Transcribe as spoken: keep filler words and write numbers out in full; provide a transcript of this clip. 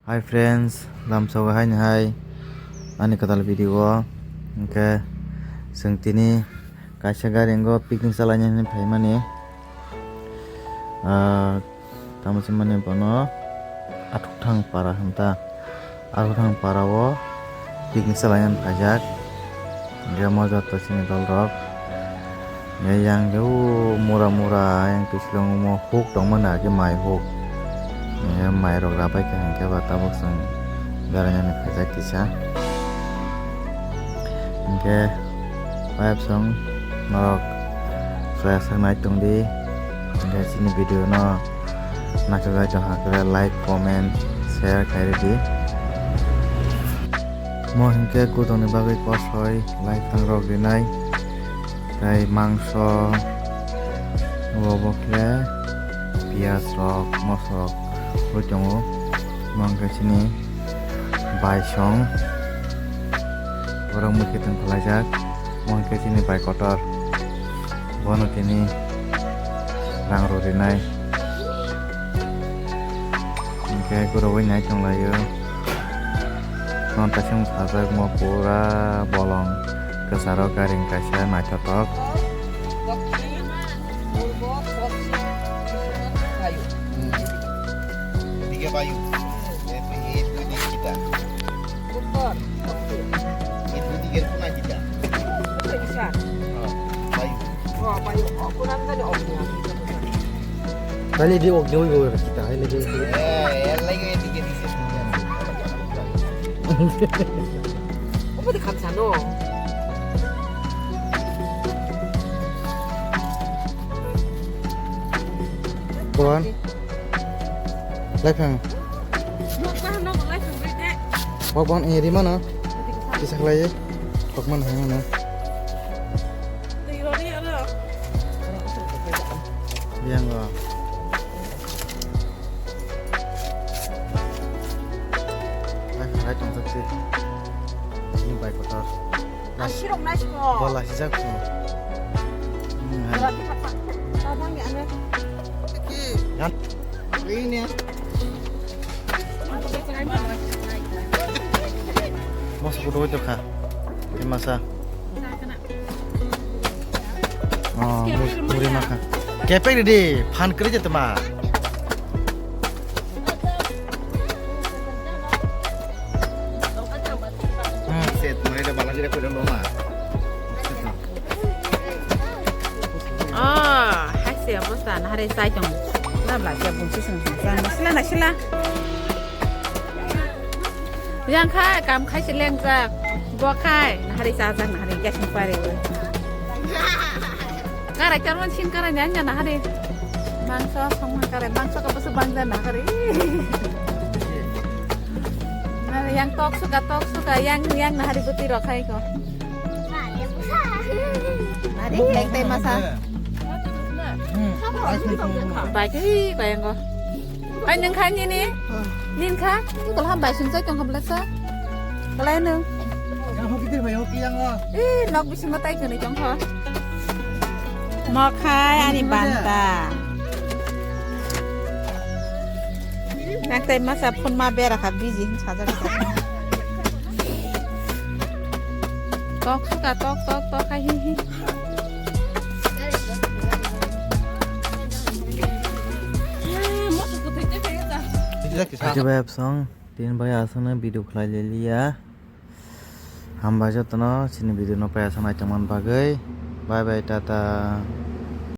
Hi friends, lamsogo haini hai ani kwtal video o. Hwnkhe chwng tini kaisa gari wngo picnic chalaina hinwi phaimani. Ah, tamo se mani bono Athukthang para hinta. Athukthang para o picnic chalaina hinwi phaijak. Hwnkhe mo joto chini dol rok. Hwnkhe yang khe o mura mura yang twi silong omo huk tongmani age mai huk. Hwnkhe mai rok rabai kha hwnkhe ba tabuk chwng beraina ni phaijak kisa. Hwnkhe pipe song norok chwraisa nai tongdi. Hwnkhe chini video no naithok naithok hakhe like, comment, share khairidi. Mo hinkhe gudokni bagwi kosoi lai thangrok rinai, tei mangso, obo khe piyaj rok, moso rok rwi tongo. Mo hinkhe chini baisong, borok mwkhwtwng khwlaijak, mo hinkhe chini bai kotor. Bono tini rang rw rinai. Hwnkhe gurugwi nai tonglaio. Nono taisong sajak mo pura bolong kwcharo gari kaisa naithotok. এদিকে বায়ু। এই দুই দিক কিতা? উত্তর, দক্ষিণ। এই দুই দিকের কোনা কিতা? উত্তর দিশা। হ্যাঁ, বায়ু। ও, বায়ু। ও, কোন আমি জানি, অগ্নি, আমি জানি। তাহলে এদিকে অগ্নি ওই ওই কিতা? তাহলে এদিকে, এদিকে। হ্যাঁ, এর লাগে এদিকে দিছে, ঠিক আছে। ওপরে খামসানো। কোন? Laifang. Nokbar, nokbar, laifang bai de. Kokban, eh, rima no. Kisa khlai, kokman hai no. Twi rori ano. Biang go. Laifang hai tong sakti. Ini bai kotor. Ang sirok nai siko. Bola sijak ko. Hmm, hai. Bola sijak ko. Tabang ya, ano? Yan. Ini ya. Mas kudu itu kha. Ini masa. Oh, mu-, muri maka. Kepeng di, fan kerja tuh mah. Hmm. Set, mana ada balas dia kuda loma. Oh, hai se, apa sih? Nah, hari saya tong. Nah, belajar bunsi seng seng. Sila, nah, sila. Yang khai, kam khai se lengjak. Bo khai, nah, hari sajak, nah, hari gas ni pare. Karai charman sin karai jan jan hari. Mangso songma karai, mangso ka bwswk bang jan hari. Hari yang tok suka, tok suka, yang, yang hari bwtwi rok khai ko. Hari yang tai masa. Hmm. Bai khe, bai yang ko. Ai, nung kha nini? Hmm. Nin kha? Ni kola ham bai sung chai tong kha belai sa? Belai nung? Yang hoki dir bai hoki yang o. Ih, nok bisingo tai kwnwi tong kha. Mokhai ani banta. Nang tai masa phone ma bera kha busy hin sajak. Tok suka tok tok tok kai hi hi. Aji bai absong, tin bai aswkno video khlai liya. Hambai jotono chini video no pai aswk nai tongmani bagwi. Bye bye, tata.